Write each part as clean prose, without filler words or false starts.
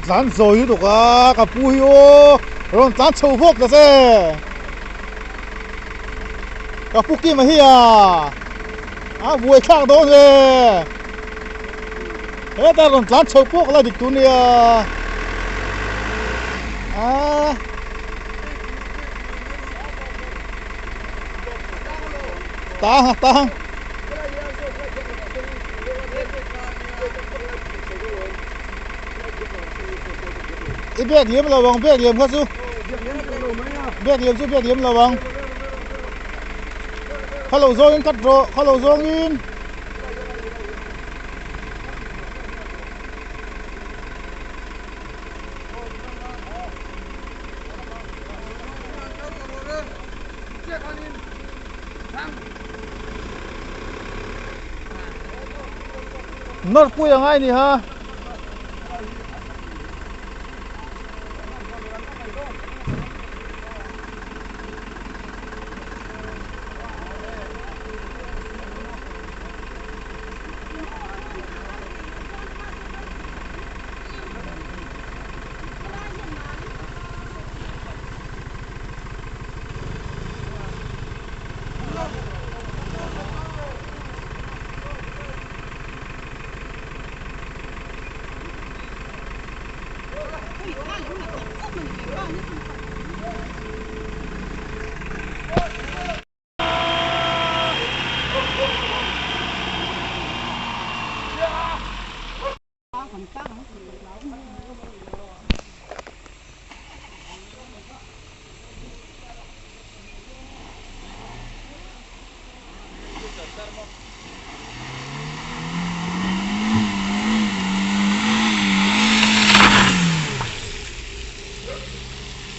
Tlan zawi lutuk a ka pu hi aw rawn tlan chho vawk ta che ka pu Kima hi a a buai thlak dawn ve heta rawn tlan chho pawk la dik tur nia a tang a tang. I biak liam lo ang biak liam kha chu biak liam chu biak liam lo ang kha lo zawngin cut rawh kha lo zawngin Nawr pui a ngai ni ha.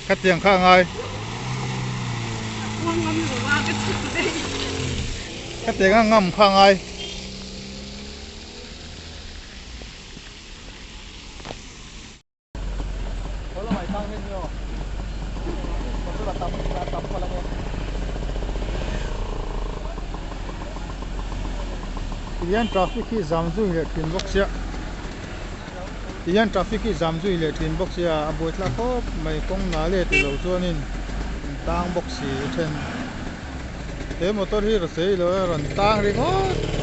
Khatiang kha a ngai. Khatiang a ngam kha a ngai. Tihian traffic hi zam zui leh thin bawk sia tihian traffic hi zam zui leh thin bawk sia a buaithlak khawp mai kawng na leh tilo chuanin an tang bawk si a then he motor hi rawn sawi lo a rawn tang ringawt.